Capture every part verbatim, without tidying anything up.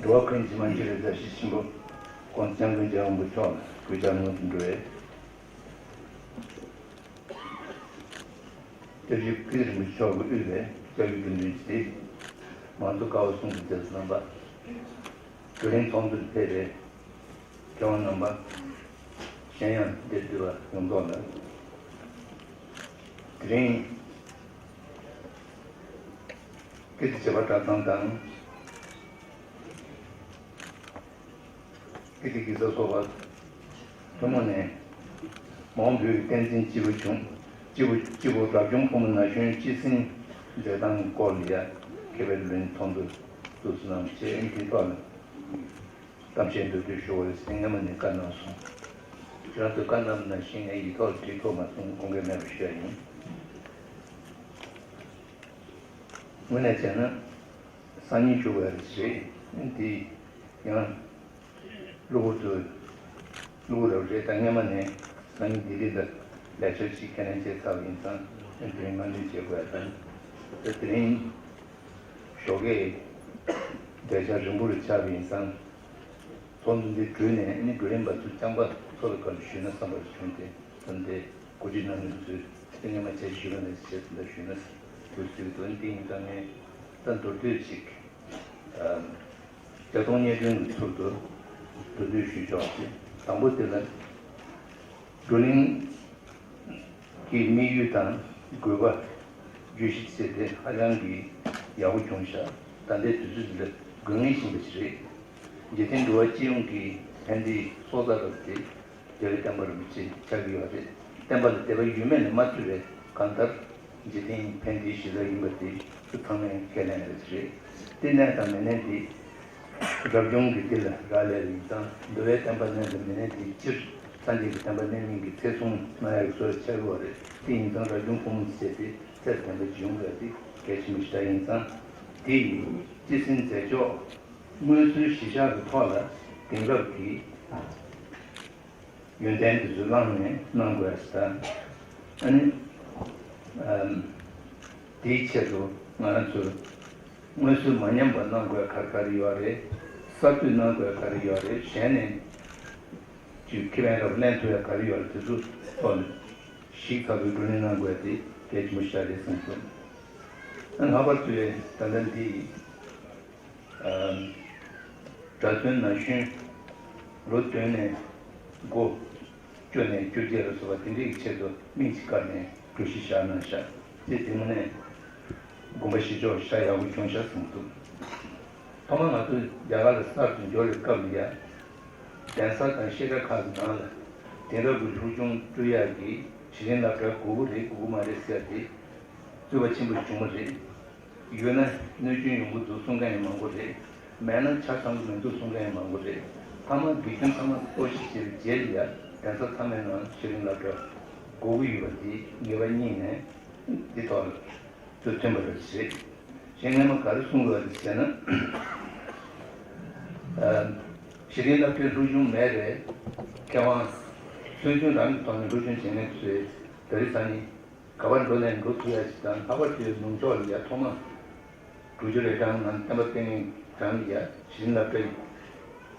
འགྲོ་བ་ཀུན་གྱི་སྨན་གྱི་རེ་ཟ་ཞེས་ཆེན་པོ་ྋགོང་ས་ྋསྐྱབས་མགོན་རྒྱལ་བ་རིན་པོ་ཆེ་མཆོག་ལ་གུས་ཕྱག་སྔོན་དུ་འགྲོ་བས། སྐྱབས་རྗེ་ཀིརྟི་རིན་པོ་ཆེ་མཆོག་གིས་དབུས་པའི་སྐྱབས་ཡུལ་དགེ་འདུན་སྡེ། མང་གཙོ་ཀ་བ་གསུམ་གྱི་སྡེ་སྲིད་རྣམ་པ། དྲུག་གླིང་ཚོགས་འདུར་ཕེབས་པའི་མཁས་དབང་རྣམ་པ། གཞན་ཡང་འདིར་འདུས་པ་ཡོངས་རྫོགས་ལ། དེ་རིང་ཀིརྟི་བྱེས་པ་གྲྭ་ཚང་དང་། ཀིརྟི་དགེ་རྩ་ཚོགས་པ་ཐུན་མོང་ནས་མ་འོངས་བོད་ཀྱི་བསྟན་འཛིན་སྐྱེས་བུ་ཆུང་སྐྱེས་བུ་སྐྱེས་བུ་རབ་བྱུང་ཕོ་མོ་ན་གཞོན་སྤྱི་སེམས་མཛད་སྟངས་སྐོར་ལ་ཡ་མཁས་པའི་བློན་ཚོགས་འདུ་བཙུགས་སུ་གནང་བྱས། ཨེ་འདི་ཐོག་ལ་གཏམ་བཤད་མདོར་བསྡུས་ཞུ་བ་ཡིན་ཟེར་སྔ་མ་ནས་བཀའ་གནང་སོང་། ཁྱེད་རང་ཚོས་བཀའ་གནང་བ་ནང་བཞིན་ངས་ཡིག་ཐོག་བྲིས་ཐུབ་མ་སོང་། དགོངས་འགལ་མེད་པར་ཞུ་ཡ་ཡིན། དངོས་གནས་བྱས་ན། སང་ཉིན་ཞུ་དགོས་རེད་ཟེར། འདི་ཡང་གློ་བུར་དུ་གློ་བུར་རབ་རེད། ད་སྔོན་མ་ནས་སང་ཉིན་ལྡི་ལི་ལ་ལས་འཆར་ཞིག་ཁས་ལེན་བྱས་ཚར་བ་ཡིན་ཙང་། དེ་རིང་སྔ་འདོན་བྱེད་དགོས་ཡ་དང་། ད་དེ་རིང་ཞོགས་ཀས་མཛད་འཆར་རིང་པོ་རུ་ཆགས་པ་ཡིན་ཙང་། ཚོགས་འདུ་འདི་གྲོལ་ནས་ནི་འགྲོ་ཡིན་པ་ཚོ་རྐྱང་པ་ཚོ་ལ་བཀའ་འདྲི་ཞུས་ན་བསམ་པར་བྱུང་སྟེ། ད་འདི་གོ་སྒྲིག་གནང་མཁན་ཚོས་དེ་སྔོན་མ་བྱས་ཞུས་པ་ནས་བྱས་ད་ཞུས་ན་དུས་ཚོད་དོན་འདི་ཡིན་ཙང་། ངས་ད་མདོར་བསྡུས་ཅིག་བརྒྱད་སྟོང་སྙན་སྒྲོན་གྱི་ཚུལ་དུ་མདོར་བསྡུས་ཞུས་ཆོག་ཅིང་། དང་པོ་དེ་ལ། བགྲོ་གླེང་གི་དམིགས་ཡུལ་དང་དགོས་པ་བརྗོད་གཞི་བྱས་ཏེ་ཧ་ཅང་གི་ཡག་པོ་བྱུང་ཤག་ད་ལྟའི་དུས་ཚོད་འདི་ལ་དགོས་ངེས་ཤིག་འདི་ཞིག་རེད། འཇིག་རྟེན་འགྲོ་བ་སྤྱི་ཡོངས་ཀྱི་ཕན་བདེའི་སྲོག་རྩ་རུ་དེ་རྒྱལ་བའི་བསྟན་པ་རིན་པོ་ཆེ་ཆགས་ཀྱི་ཡོད་རེད། བསྟན་པ་ལ་དད་པ་ཡོད་མེད་ལ་མ་ལྟོས་པའི་གང་ལྟར། འཇིག་རྟེན་ཕན་བདེའི་གཞི་རྩ་ཡིན་པ་དེ་ཚོ་ཚང་མས་ཁས་ལེན་རེད་ཟེར། དེ་གནས་དང་མི་གནས་དེ་རབ་བྱུང་གི་དེ་ལ་རག་ལས་པ་ཡིན་ཙང་། འདུལ་བའི་བསྟན་པ་གནས་དང་མི་གནས་དེ་སྤྱིར་སངས་རྒྱས་ཀྱི་བསྟན་པ་གནས་མིན་གྱི་ཚད་བཟུང་གནང་ཡག་གི་སྲོལ་ཆགས་ཡོད་རེད། དེ་ཡིན་ཙང་རབ་བྱུང་ཕོ་མོ་ཟེར་དེ་ཚད་ལྡན་པ་ཅིག་ཡོང་དགོས་དེ་གལ་ཆེན་པོ་ཞེ་དྲག་ཡིན་ཙང་། དེ་ཡིས་སྤྱི་སེམས་མཛད་ཕྱོགས་སྔོན་སྲོལ་གཞི་བཞག་གི་ཐོག་ལ་དེང་རབས་ཀྱི་ཡོན་ཏན་དེ་ཚོ་བླངས་ནས་གནང་དགོས་ས་དང་། ཨ་ནི། ཨམ། དེའི་ཆེད་དུ་ང་རང་ཚོས་སྔོན་སྲོལ་མ་ཉམས་པ་གནང་དགོས་ག་རེ་ག་རེ་ཡོད་རེད། གསར་གཏོད་གནང་དགོས་ག་རེ་ཡོད་རེད། གཞན་ནས་ཅིག་ཁེ་ཕན་རབ་ལེན་ཐུབ་ཡ་ག་རེ་ཡོད་རེད། དེ་ཚོ་ཐོག་ནས་ཞིབ་ཚགས་པོའི་བགྲོ་གླེང་གནང་དགོས་དེ་གལ་ཆེན་པོ་ཞིག་རེད་བསམ་སོང་། ཨ་ནི་ལྷག་པར་དུ་ད་ལྟ་འདི། གྲྭ་བཙུན་ན་གཞོན་ལོ་བདུན་ནས་འགོ་བཅུ་ནས་བཅོ་བརྒྱད་ལ་སོགས་པ་དེ་འདྲའི་ཆེད་དུ་དམིགས་ཀྱིས་བཀར་ནས་གྲོས་གཞི་བཞག་གནང་ཤག་དེ་དེ་མོ་ནས་དགོངས་པ་བཞེས་ཕྱོགས་ཤ་ཡག་པོ་བྱུང་ཤག་གསུངས་འདུག་ཐོག་མར་ང་ཚོ་རྒྱ་གར་ལ་གསར་དུ་འབྱོར་བའི་སྐབས་ལ་ཡ། གདན་ས་དང་བཤད་གྲྭ་ཁག་གི་ནང་ལ་དེང་རབས་ཀྱི་སློབ་སྦྱོང་སྤྲོད་ཡག་གི་གཞི་རིམ་སློབ་གྲྭ་དགོས་ཀྱི་རེད་དགོས་ཀྱི་མ་རེད་ཟེར་ཏེ་རྩོད་པ་ཆེན་པོ་བྱུང་བ་རེད། ཡོད་ན་གནོད་སྐྱོན་ཡོང་གི་འདུག་གསུང་མཁན་ཡང་མང་པོ་རེད། མེད་ན་ཆ་ཚང་གི་མི་འདུག་གསུང་མཁན་ཡང་མང་པོ་རེད། མཐའ་མ་དགེ་སྐྱོན་ཚང་མ་རྟོག་ཞིབ་བྱས་པའི་རྗེས་ལ་ཡ་གདན་ས་ཚང་མའི་ནང་གཞི་རིམ་སློབ་གྲྭ་དགོས་ཀྱི་ཡོད་པ་དེ་ངེས་པ་རྙེད་ནས་འདི་ཐོག་ལ་ཚུར་ཐོན་པ་རེད་ཟེར། གཞན་སྔོན་མ་ག་རེ་གསུངས་ཡོད་རེད་ཟེར་ན། ཨ། གཞི་རིམ་སློབ་གྲྭའི་སློབ་སྦྱོང་མེད་པའི་མཁས་དབང་སུན་ཕྱུང་རང་གི་ཐོག་ནས་སློབ་སྦྱོང་བྱེད་མཁན་ཚོས་ད་རེས་ས་ནི། ག་པར་འགྲོ་ནས་འགྲོ་ཐུབ་ཡ་ཞིག་དང་། ལྷག་པར་དུ་ནུབ་ཕྱོགས་ལ་ཡ་ཐོག་མ་དྲུག་ཅུ་རེ་གྲངས་ནང་བསྟན་པ་སྤེལ་མཁན་གྲངས་ལ་ཡ་གཞི་རིམ་སློབ་གྲྭ་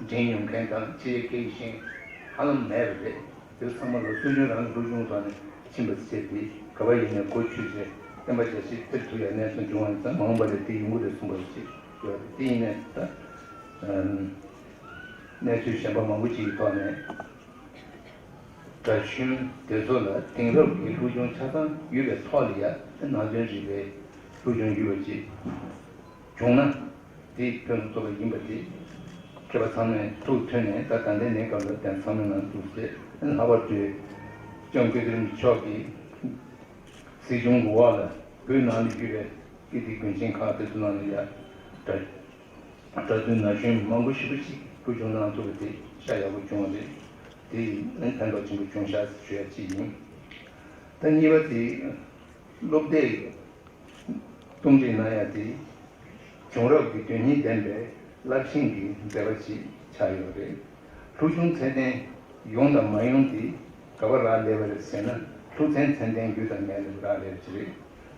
འགྲིམས་མྱོང་མཁན་དང་ཕྱི་རྒྱལ་སྐད་ཡིག་ཤེས་མཁན་ཧ་ལམ་མེད་པ་རེད། དེ་ཚང་མ་ལ་སྲོལ་རྒྱུན་རང་གི་སློབ་སྦྱོང་ཐོག་ནས་ཕྱིན་པ་བྱས་ཏེ་ག་པར་ཡིན་ནའི་སྒོ་ཆོད་ཚེ་བསྟན་པ་རྒྱ་ཆེར་སྤེལ་ཐུབ་ཡ་གནས་ཚུལ་འབྱུང་བ་ཡིན་ཙང་། མ་འོངས་པ་ལ་དེ་ཡོང་གི་རེད་གསུངས་པ་ཞིག་ཡོད་རེད། དེ་ཡིན་ནའི་ད་གནས་ཚུལ་གཞན་པ་མང་པོ་ཅིག་གི་ཐོག་ནས། གྲྭ་གཞོན་དེ་ཚོ་ལ་དེང་རབས་ཀྱི་སློབ་སྦྱོང་ཆ་ཚང་ཡོད་པའི་ཐོག་ལ་ཡ་ནང་དོན་རིག་པའི་སློབ་སྦྱོང་ཡོད་པ་ཅིག་བྱུང་ན་དེ་ཕན་ཐོགས་པ་ཡིན་པ་དེ་མཁས་པ་ཚང་མས་ཐུགས་ཐོན་ནས། ད་ད་ལྟའི་གནས་སྐབས་ལ་གདན་ས་ཚང་མའི་ནང་འདུག་ཟེར། ལྷག་པར་དུ་སྐྱབས་མགོན་རིན་པོ་ཆེ་མཆོག་གིས་སྲིད་སྐྱོང་གི་འོག་ལ་བོད་ནང་ལ་ཡོད་པའི་ཀིརྟི་དགོན་ཆེན་ཁག་དེ་ཚོ་ནང་ལ་ཡ་གྲྭ། གྲྭ་བཙུན་ན་གཞོན་མང་པོ་ཞེ་པོ་ཅིག་སློབ་སྦྱོང་གནང་ཐུབ་པ་དེ་ཤ་ཡག་པོ་བྱུང་བ་རེད། དེ་ཡིས་ཕན་ཐོགས་ཆེན་པོ་བྱུང་ཤག་ཞུ་ཡ་གཅིག་ཡིན། ད་གཉིས་པ་དེ་སློབ་དེབ་གཏོང་སྒྲིག་གནང་ཡ་དེ་བྱུང་རབས་ཀྱི་དོན་སྙིང་ལྡན་པའི་རླབས་ཆེན་གྱི་མཛད་པ་ཞིག་ཆགས་ཡོད་རེད། སློབ་སྦྱོང་ཚད་ལྡན་ཡོང་དང་མ་ཡོང་དེ་ག་པར་རག་ལས་པ་རེད་ཟེར་ན། སློབ་ཚན་ཚད་ལྡན་ཡོད་དང་མེད་ལ་རག་ལས་པ་ཞིག་རེད།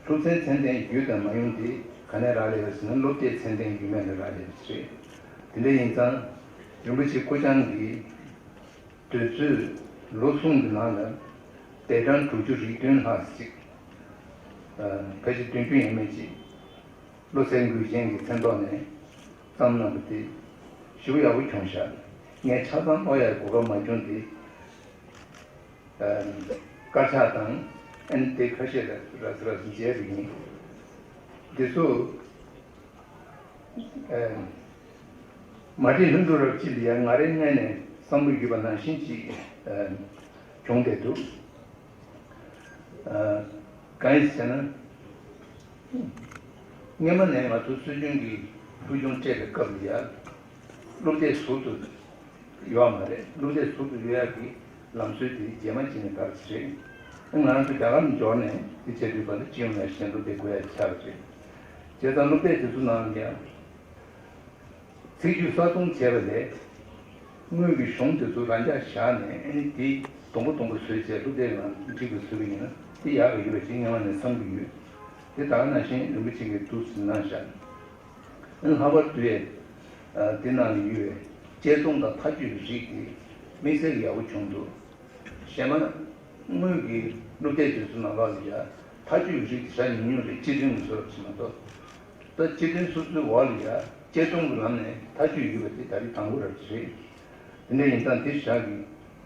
སློབ་ཚན་ཚད་ལྡན་ཡོད་དང་མ་ཡོང་དེ་ག་ནས་རག་ལས་པ་ཟེར་ན། སློབ་དེབ་ཚད་ལྡན་ཡོད་མེད་ལ་རག་ལས་པ་ཞིག་རེད། དེ་འདྲ་ཡིན་ཙང་རིན་པོ་ཆེ་སྐུ་བཅར་གྱི་དུས་ཚོད་ལོ་གསུམ་གྱི་ནང་ལ་ལྡེབ་གྲངས་དྲུག་ཅུ་རེ་བདུན་ལྷག་ཅིག་ཕལ་ཆེར་བདུན་ཅུ་ཡས་མས་ཅིག་བློ་གསལ་འགུལ་ཅན་གྱི་མཚན་ཐོག་ནས་བརྩམས་གནང་བ་དེ་ཞེ་པོ་ཡག་པོ་བྱུང་ཤག་ངས་ཆ་ཚང་ཀློག་ཡག་གོ་སྐབས་མ་བྱུང་སྟེ། དཀར་ཆག་དང་ཨན་དེ་ཁ་ཤས་ར་ར་ར་མཇལ་བ་ཡིན། འདི་ཚོ་མ་བྲིས་ལྷུན་གྲུབ་རབ་སྤྱི་ལ་ཡང་ང་རའི་སྔོན་ནས་བསམ་བློ་ཡོད་པ་ནང་བཞིན་ཅིག་བྱུང་བསྡད་འདུག་གང་ཡིན་ཟེར་ན། སྔོན་མ་ནས་ང་ཚོ་སྲོལ་རྒྱུན་གྱི་ཕུལ་བྱུང་སྤྲད་པའི་སྐབས་ལ་ཡང་སློབ་དེབ་ཟུར་དུ་ཡོད་མ་རེད། སློབ་དེབ་ཟུར་དུ་ཡོད་ཡག་གི་ལམ་སྲོལ་དེ་རྗེས་མ་ཅིག་ནས་དར་གྱི་རེད། ང་རང་ཚོ་རྒྱ་གར་ནས་འབྱོར་ནས་དེ་བྱེད་དུས་བར་དུ་སྤྱི་ཡོངས་ནས་གཞན་སློབ་དེབ་དགོས་ཡག་ཆགས་པ་རེད། བྱས་ཙང་སློབ་དེབ་དེ་ཚོ་ནང་ལ་ཡང་ཚིག་བརྒྱུད་གསར་རྩོམ་བྱས་པ་ལས། སྔོན་གྱི་གཞུང་དེ་ཚོ་རང་འཇགས་བཞག་ནས་ཨ་ནི་དེ་སྡོང་པོ་སྡོང་པོ་བཟོས་བྱས་སློབ་དེབ་ནང་བསྒྲིགས་པ་བཟོས་པ་ཡིན་ན་དེ་ཡག་གི་ཡོད་པ་ཅིག་སྔོན་མ་ནས་བསམ་གྱི་ཡོད། དེ་ད་ག་ནང་བཞིན་རིན་པོ་ཆེ་གིས་འདུག་སེ་གནང་བཞག་ཨ་ནི་ལྷག་པར་དུ་ཡ། དེ་ནང་ལ་ཡོད་པའི་དཔྱད་རྩོམ་དང་མཐའ་དཔྱོད་ཀྱི་རིགས་དེ་དམིགས་བསལ་གྱི་ཡག་པོ་བྱུང་འདུག་གཞན་མ། སྔོན་གྱི་སློབ་དེབ་དེ་ཚོ་ནང་ལོགས་ལ་ཡ་མཐའ་དཔྱོད་ཀྱི་རིགས་དེ་ཧྲ་ཉུང་ཉུང་རེད། སྤྱི་དོན་གྱི་བཟོ་འདྲ་ཞིག་མ་གཏོགས། ད་སྤྱི་དོན་སོ་སོའི་འོག་ལ་ཡ་དཔྱད་རྩོམ་གྱི་ལམ་ནས་མཐའ་དཔྱོད་ཡོད་པ་དེ་ད་རེས་དང་པོ་རབ་ཅིག་རེད། དེ་འདྲ་ཡིན་ཙང་དེ་ཞག་གི་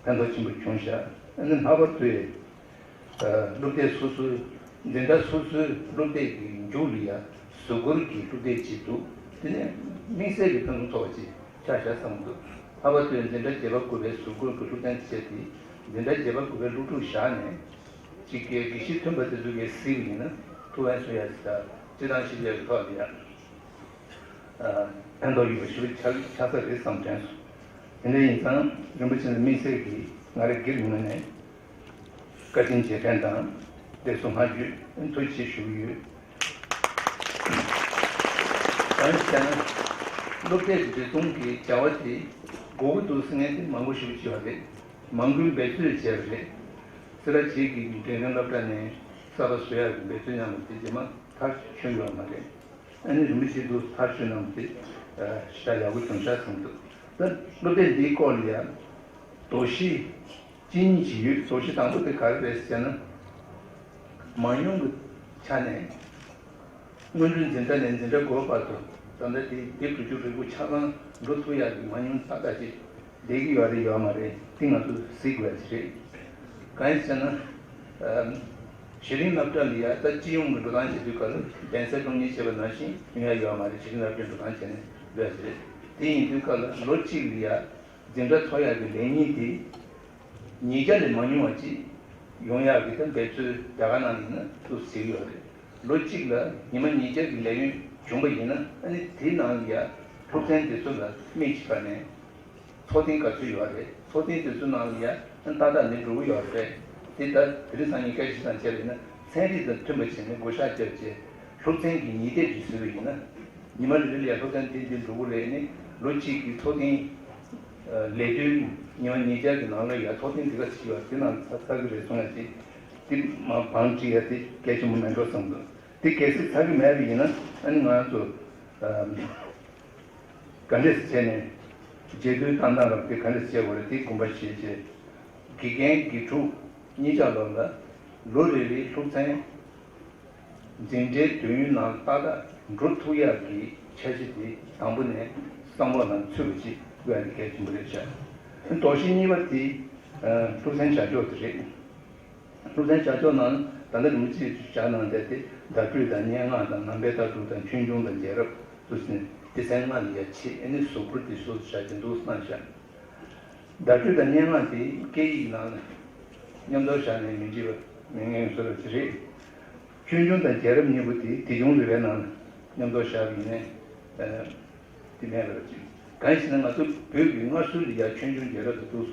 ཕན་ཐོགས་ཆེན་པོ་བྱུང་ཤག་ཨ་ནི་ལྷག་པར་དུ་ཡ། སློབ་དེབ་སོ་སོའི་འཛིན་གྲྭ་སོ་སོའི་སློབ་དེབ་ཀྱི་མཇུག་ལ་ཡ་གཟུགས་སྐོར་གྱི་སློབ་དེབ་ཅིག་འདུག་དེ་ནས་དམིགས་བསལ་གྱི་ཕན་ཐོགས་ཐོགས་པ་ཅིག་ཆགས་ཤག་བསམ་གྱི་འདུག་ལྷག་པར་དུ་འཛིན་གྲྭ་བརྒྱད་པ་དགུ་པའི་གཟུགས་སྐོར་གྱི་སློབ་ཚན་དེ་བྱས་ཏེ་འཛིན་གྲྭ་བརྒྱད་པ་དགུ་པའི་སློབ་ཕྲུག་བཞག་ནས་ཅིག་གི་དགེ་བཤེས་ཐོན་པ་དེ་ཚོ་གིས་གཟིགས་པ་ཡིན་ན་ཐུགས་ཕན་གསོས་ཡ་ཞིག་དང་སྤྱི་བཏང་ཞིབ་ཕྲའི་ཐོག་ལ་ཡ་ཕན་ཐོགས་ཡོད་པ་ཞིག་ཆགས་ཆགས་ས་རེད་བསམ་དྲན་སོང་། དེ་འདྲ་ཡིན་ཙང་རིན་པོ་ཆེ་ལ་དམིགས་བསལ་གྱིས་ང་རའི་སྒེར་ངོས་ནས། བཀའ་དྲིན་རྗེས་དྲན་དང་ལེགས་སོ་སྔ་འགྱུར་ཐུགས་རྗེ་ཆེ་ཞུ་གི་ཡོད། གང་ཡིན་ཟེར་ན། སློབ་དེབ་འབྲི་གཏོང་གི་བྱ་བ་དེ་དགོས་ཀྱི་འདུག་ཟེར་མཁན་དེ་མང་པོ་ཞིག་བྱས་པ་རེད། མང་པོས་འབད་རྩོལ་བྱས་པ་རེད། སེ་ར་བྱེས་ཀྱི་འགྲན་རིམ་སློབ་གྲྭ་ནས་གསར་པ་བཟོ་ཡག་གི་འབད་རྩོལ་མཉམ་དུ་དེ་རྗེས་མ་མཐར་ཕྱིན་ཡོད་མ་རེད། ཨ་ནི་རིན་པོ་ཆེ་འདུག་མཐར་ཕྱིན་གནང་དེ་ཞེ་དྲག་ཡག་པོ་བྱུང་ཤག་བསམ་འདུག་ད་སློབ་དེབ་འདིའི་སྐོར་ལ་ཡང་དོགས་གཞི་གཅིག་གཉིས་ཅིག་ཡོད། དོགས་གཞི་དང་པོ་དེ་ག་རེ་རེད་ཟེར་ན། མང་ཉུང་གི་ཆ་ནས་སྔོན་འགྲོའི་འཛིན་གྲྭ་ནས་འཛིན་གྲྭ་དགུ་པ་བར་དུ་ད་ལྟ་དེ་དེབ་དྲུག་ཅུ་རེ་དགུ་ཆ་ཚང་འགྲོ་ཐུབ་ཡག་གི་མང་ཉུང་ཏག་ཏག་ཅིག་བསྡད་ཀྱི་ཡོད་རེད་ཡོད་མ་རེད་དེ་ང་ཚོ་གཟིགས་དགོས་ཡག་ཅིག་རེད། གང་ཡིན་ཟེར་ན། ཨམ། གཞི་རིམ་སློབ་གྲྭ་ལ་ཡ་ད་སྤྱི་ཡོངས་ཀྱི་འགྲོ་སྟངས་བྱེད་དུས་སྐབས་ལ་གདན་སའི་སློབ་གཉེར་བྱེད་པ་ནང་བཞིན་ཡོང་ཡ་ཡོད་མ་རེད། གཞི་རིམ་སློབ་གྲྭའི་འགྲོ་སྟངས་བྱས་ནས་འགྲོ་ཡ་རེད། དེ་ཡིན་དུས་སྐབས་ལ་ལོ་གཅིག་ལ་ཡ་འཛིན་གྲྭ་ཚོགས་ཡག་གི་ལས་གཉིས་དེ་ཉིས་བརྒྱ་ལས་མ་ཉུང་བ་ཅིག་ཡོང་ཡག་གི་ད་འབད་རྩོལ་རྒྱ་གར་ནང་ཡིན་ན་ཏོག་ཙམ་བྱེད་ཀྱི་ཡོད་རེད། ལོ་གཅིག་ལ་ཉི་མ་ཉིས་བརྒྱ་གི་ལས་ཡུན་བྱུང་པ་ཡིན་ན་ཨ་ནི་དེའི་ནང་ལ་ཡ་སློབ་ཚན་དེ་ཚོ་ལ་དམིགས་བྱས་པ་ནས། ཚོགས་ཐེངས་ག་ཚོད་ཡོད་རེད། ཚོགས་ཐེངས་དེ་ཚོའི་ནང་ལ་ཡ་ཏག་ཏག་ནི་འགྲོ་གི་ཡོད་རེད། དེ་ལྟར་དེ་རིང་སང་ཉིན་སྐད་ཆ་བཤད་པ་ཡིན་ན་ཚན་རིག་དང་མཐུན་པ་བྱས་ནས་བགོ་བཤའ་བརྒྱབ་རྗེས་སློབ་ཚན་གྱི་ཉིས་དེབ་ཅིག་བཟོས་པ་ཡིན་ན། ཉི་མ་རེ་རེ་ལ་ཡ་སློབ་ཚན་དེ་འདི་འགྲོ་གི་རེད་ནི་ལོ་གཅིག་གི་ཚོགས་ཐེངས་ལས་དོན་ཉི་མ་ཉིས་བརྒྱ་གི་ནང་ལ་ཡ་ཚོགས་ཐེངས་འདི་ག་ཚོད་ཡོད་དེ་ནང་ཚར་ཚར་གི་རེད་གསུང་ཡ་དེ་དེ་མ་བང་བསྒྲིགས་ཡ་དེ་གལ་ཆེན་པོ་མེད་འགྲོ་བསམ་འདུག་དེ་གལ་སྲིད་ཚར་གི་མེད་པ་ཡིན་ན་ཨ་ནི་ང་ཚོ། ག་འདྲས་བྱས་ནས་རྗེས་མཐུད་བཏང་སྟངས་རབ་དེ་ག་འདྲས་བྱེད་དགོས་རེད་དེ་དགོངས་པ་བཞེས་རྗེས། དགེ་རྒན་དགེ་ཕྲུག་གཉིས་ཆ་ལོ་ལ་ལོ་རེ་རེའི་སློབ་ཚན་འཛིན་གྲྭའི་དུས་ཡུན་ནང་ཏག་ཏག་འགྲོ་ཐུབ་ཡག་གི་འཆར་གཞི་དེ་དང་པོ་ནས་བསམ་བློ་ནང་ཚུད་པ་ཅིག་དགོས་ཡག་དེ་གལ་ཆེན་པོ་རེད་ཤག་དོགས་གཞི་གཉིས་པ་དེ་སློབ་ཚན་བྱ་ཕྱོགས་དེ་རེད། སློབ་ཚན་བྱ་ཕྱོགས་ནང་ད་ལྟ་རིན་པོ་ཆེས་བཞག་གནང་བསྡད་དེ་བརྡ་སྤྲོད་དང་སྙན་ངག་དང་ནང་པའི་ལྟ་གྲུབ་དང་ཆོས་འབྱུང་དང་རྒྱལ་རབས་སུ་ཟིན་སྡེ་ཚན་ལྔ་ལ་ཡ་ཆེད་ཨ་ནི་གཟུགས་པོ་དེ་སོགས་བཞག་གི་འདུག་གནང་བཞག་བརྡ་སྤྲོད་དང་སྙན་ངག་དེ་སྐད་ཡིག་ནང་ལ་མཉམ་དུ་བཞག་ནས་མི་འགྲིག་པ་མེད་ངེས་བཟོ་འདྲ་ཅིག་རེད། ཆོས་འབྱུང་དང་རྒྱལ་རབས་གཉིས་པོ་དེ་དེ་བྱུང་རེ་བའི་ནང་ལ་མཉམ་དུ་བཞག་པ་ཡིན་ནའི། དེ་མེད་པར་ཅིག་གང་ཡིན་ཟེར་ན་ང་ཚོ་བོད་ཀྱི་སྔར་སྲོལ་ལ་ཡ་ཆོས་འབྱུང་རྒྱལ་རབས་དེ་འདུག་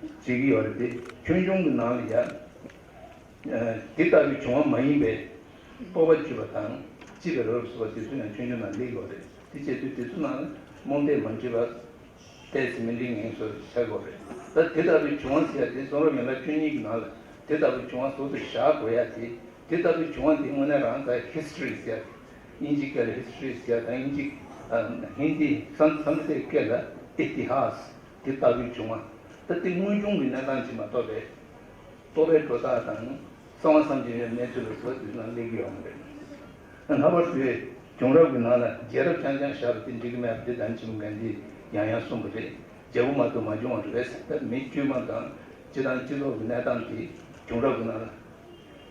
བྱེད་ཀྱི་ཡོད་རེད་དེ་ཆོས་འབྱུང་གི་ནང་ལ་ཡ། དེ་ལྟ་བུའི་བྱུང་བ་མ་ཡིན་པའི་སྤོབས་པ་བརྗོད་པ་དང་སྤྱི་པའི་རབས་སུ་བ་དེ་ཚོ་ཡང་ཆོས་འབྱུང་ནང་སླེབས་ཡོད་རེད་དེ་བྱས་དུས་དེ་ཚོ་ནང་ལ་རྨོངས་དད་མ་འདྲེས་པ་ཏོག་ཙམ་མི་འདྲེས་ངེས་སོ་ཆགས་ཡོད་རེད་ད་དེ་ལྟ་བུའི་བྱུང་བ་ཟེར་ཡ་དེ་གསུང་རབ་ཡན་ལག་བཅུ་གཉིས་ཀྱི་ནང་ལ་དེ་ལྟ་བུའི་བྱུང་བ་ཟུར་དུ་བཞག་དགོས་ཡ་དེ། དེ་ལྟ་བུའི་བྱུང་བ་འདི་དངོས་གནས་རང་ད་ཧི་སི་ཊོ་རི་ཟེར་ཡ། དབྱིན་ཇི་སྐད་ལ་ཧི་སི་ཊོ་རི་ཟེར་ཡ་དང་དབྱིན་ཇི་ ཧིན་དི་སན་སན་སྐྲིཏ་སྐད་ལ་ཨི་ཏི་ཧཱས་དེ་ལྟ་བུའི་བྱུང་བ། ད་དེ་དངོས་བྱུང་གི་གནས་སྟངས་ཅིག་མ་གཏོགས་པའི་རྟོགས་པའི་འགྲོ་སྟངས་དང་གསང་བ་བསམ་གྱིས་མི་ཁྱབ་གནས་ཚུལ་ལ་སོགས་དུས་ན་སླེབས་ཀྱི་ཡོད་མ་རེད། ལྷག་པར་དུ་བྱུང་རབས་ཀྱི་ནང་ལ་རྒྱལ་རབས་རྐྱང་རྐྱང་བཞག་པ་དེ་འགྲིག་གི་མེད་པ་དེ་ད་ནི་ཆེན་པོ་གན་དྷིས་ཡང་ཡང་གསུངས་པ་རེད། རྒྱལ་པོ་མ་གཏོགས་མ་བྱུང་བ་རེད། ད་མི་དཀྱུས་མ་དང་སྤྱི་དང་སྤྱི་ཚོགས་ཀྱི་གནས་སྟངས་དེ་བྱུང་རབས་ཀྱི་ནང་ལ་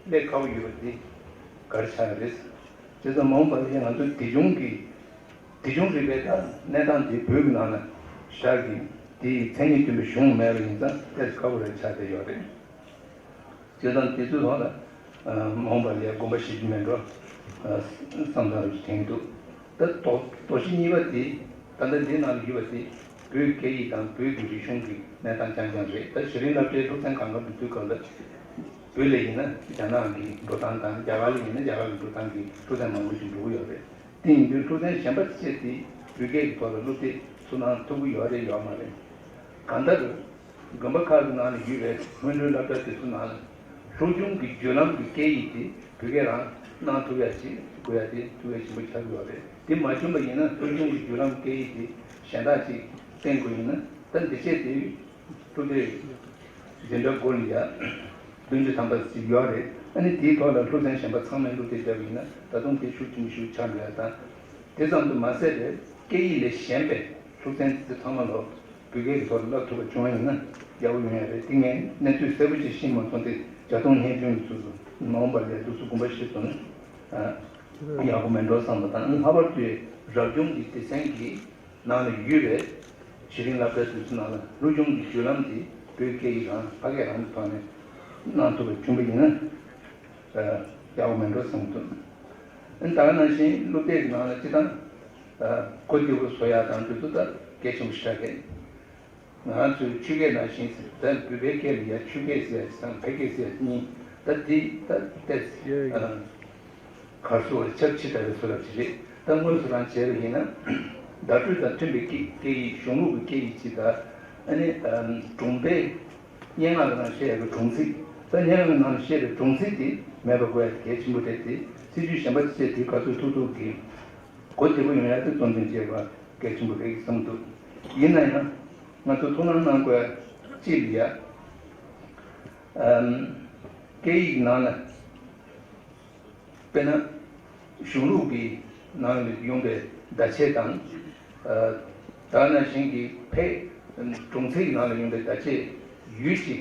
སླེབས་ཁག་པོ་ཡོད་པ་དེ་ག་རེ་ཆགས་ཡོད་རེད། བྱས་ཙང་མ་འོངས་པ་ལ་ཡང་ང་ཚོ་དེ་བྱུང་གི་དེ་བྱུང་རིག་པའི་ད་གནས་སྟངས་དེ་བོད་ཀྱི་ནང་ལ་བཞག་གི་དེའི་མཚན་ཉིད་མཐུན་པའི་གཞུང་མེད་པ་ཡིན་ཙང་ཏོག་ཙམ་ཁག་པོ་རེ་ཆགས་བསྡད་ཡོད་རེད། བྱས་ཙང་དེ་ཚོའི་ཐོག་ལ་མ་འོངས་པ་ལ་ཡང་དགོངས་པ་བཞེས་རྒྱུ་མེད་འགྲོ་བསམ་བསམ་དྲན་གྱི་འདུག་ད་དོ་དོ་ཤལ་གཉིས་པ་དེ་ད་ལྟ་འདི་ནང་ལ་ཡོད་པ་དེ་བོད་སྐད་ཡིག་དང་བོད་ཀྱི་རིག་གཞུང་གི་གནས་སྟངས་རྐྱང་རྐྱང་རེད། ད་གཞི་རིམ་སློབ་གྲྭའི་སློབ་ཚན་གང་ག་འགྲོ་དུས་སྐབས་ལ་བོད་ལ་ཡིན་ན་རྒྱ་ནག་གི་འགྲོ་སྟངས་དང་རྒྱ་གར་ལ་ཡིན་ན་རྒྱ་གར་གྱི་འགྲོ་སྟངས་ཀྱི་སློབ་ཚན་མང་པོ་ཞིག་འགྲོ་གི་ཡོད་རེད། དེ་ཡིན་དུས་སློབ་ཚན་གཞན་པ་བཅས་དེ་བོད་སྐད་ཀྱི་ཐོག་ལ་སློབ་དེབ་ཚུར་གནང་ཐུབ་ཀྱི་ཡོད་རེད་ཡོད་མ་རེད། གང་ལྟར། དགོན་པ་ཁག་གི་ནང་ལ་ཡོད་པའི་སྔོན་འགྲོའི་སློབ་གྲྭ་དེ་ཚོ་ནང་ལ་སློབ་སྦྱོང་གི་བརྒྱུད་ལམ་གྱི་སྐད་ཡིག་དེ་བོད་སྐད་རང་གནང་ཐུབ་ཡ་ཅིག་དགོས་ཡ་དེ་ཐུགས་འགན་ཆེན་པོ་ཆགས་ཀྱི་ཡོད་རེད། དེ་མ་བྱུང་བ་ཡིན་ན་སློབ་སྦྱོང་གི་བརྒྱུད་ལམ་སྐད་ཡིག་དེ་གཞན་དག་ཅིག་བསྟེན་དགོས་ཡིན་ན་ད་འདི་བྱས་དེ་སློབ་དེབ་འཛིན་གྲྭ་དགུ་ལ་ཡ་བདུན་ཅུ་ཐམ་པ་ཅིག་ཡོད་རེད། ཨ་ནི་དེའི་ཐོག་ལ་སློབ་ཚན་གཞན་པ་ཚང་མས་སློབ་དེབ་བརྒྱབ་པ་ཡིན་ན་ད་དུང་དེ་ཤུགས་ཆེན་པོ་ཞིག་ཆགས་འགྲོ་ཡ་དང་། དེ་ཙམ་དུ་མ་ཟད་པའི་སྐད་ཡིག་ལས་གཞན་པའི་སློབ་ཚན་དེ་ཚང་མ་ལ་བོད་སྐད་ཀྱི་ཐོག་ལ་བསླབ་ཐུབ་པ་བྱུང་བ་ཡིན་ན་ཡག་པོ་ཡོང་ཡ་རེད། དེ་ངས་གནས་ཚུལ་གསལ་པོ་ཅིག་ཤེས་མ་སོང་སྟེ་བརྒྱ་སྟོང་སྙན་རྒྱུན་གྱི་ཚུལ་དུ་མ་འོངས་པ་ལས་འདུག་སེ་དགོངས་པ་བཞེས་སོང་ན་ཡག་པོ་མེད་འགྲོ་བསམ་པ་དང་། ལྷག་པར་དུ་རབ་བྱུང་གི་སྡེ་ཚན་གྱི་ནང་ལ་ཡོད་པའི་གཞི་རིམ་སློབ་གྲྭ་དེ་ཚོ་ནང་ལ་སློབ་སྦྱོང་གི་བརྒྱུད་ལམ་དེ་བོད་སྐད་ཡིག་རང་ཕ་སྐད་རང་གི་ཐོག་ནས་གནང་ཐུབ་པ་བྱུང་བ་ཡིན་ན་ཡག་པོ་མེད་འགྲོ་བསམ་གྱི་འདུག་ད་ག་ནང་བཞིན་སློབ་དེབ་ཀྱི་ནང་ལ་སྤྱི་བཏང་གོ་བདེ་པོ་བཟོ་ཡག་དང་དེ་ཚོ་ད་གལ་ཆེན་པོ་ཞིག་རེད། ང་རང་ཚོའི་ཆོས་སྐད་ནང་བཞིན་ད་བོད་པའི་སྐད་ལ་ཡ་ཆོས་སྐད་ཟེར་ཡ་དང་བོད་སྐད་ཟེར་ཡ་གཉིས་ད་དེ་ད་ཏེ་གར་སོགས་ཆབས་ཅིག་ལྟ་བུའི་བཟོ་འདྲ་ཅིག་རེད། ད་དངོས་སུ་རང་བྱས་པ་ཡིན་ན་བརྡ་སྤྲོད་དང་མཐུན་པའི་སྐད་སྐད་ཡིག་གཞུང་ལུགས་ཀྱི་སྐད་ཡིག་ཅིག་དང་ཨ་ནི་སྒྲུང་དཔེ་སྙན་ངག་གི་ནང་བཤད་ཡག་གི་སྒྲུང་ཚིག་ད་སྙན་ངག་གི་ནང་བཤད་པའི་སྒྲུང་ཚིག་དེ་མེད་པ་དགོས་ཡག་གལ་ཆེན་པོ་རེད་དེ། སྲིད་ཇུས་གཞན་པ་བཅས་དེ་ག་ཚོད་ཐུབ་ཐུབ་ཀྱིས་གོ་བདེ་པོ་ཡོང་ཡག་དེ་གཙོ་འདོན་བྱེད་པ་གལ་ཆེན་པོ་རེད་བསམ་འདུག་ཡིན་ན་ཡང་ང་ཚོ་ཐུགས་སྣང་གནང་དགོས་ཡག་གཅིག་ལ་ཡ་ཨམ་སྐད་ཡིག་ནང་ལ་དཔེར་ན་གཞུང་ལུགས་ཀྱི་ནང་ལ་ཡོང་པའི་བརྡ་ཆད་དང་། ཨ་ད་ནང་བཞིན་གྱི་ཕལ་སྒྲུང་ཚིག་གི་ནང་ལ་ཡོང་པའི་བརྡ་ཆད་ཡུལ་གྱི་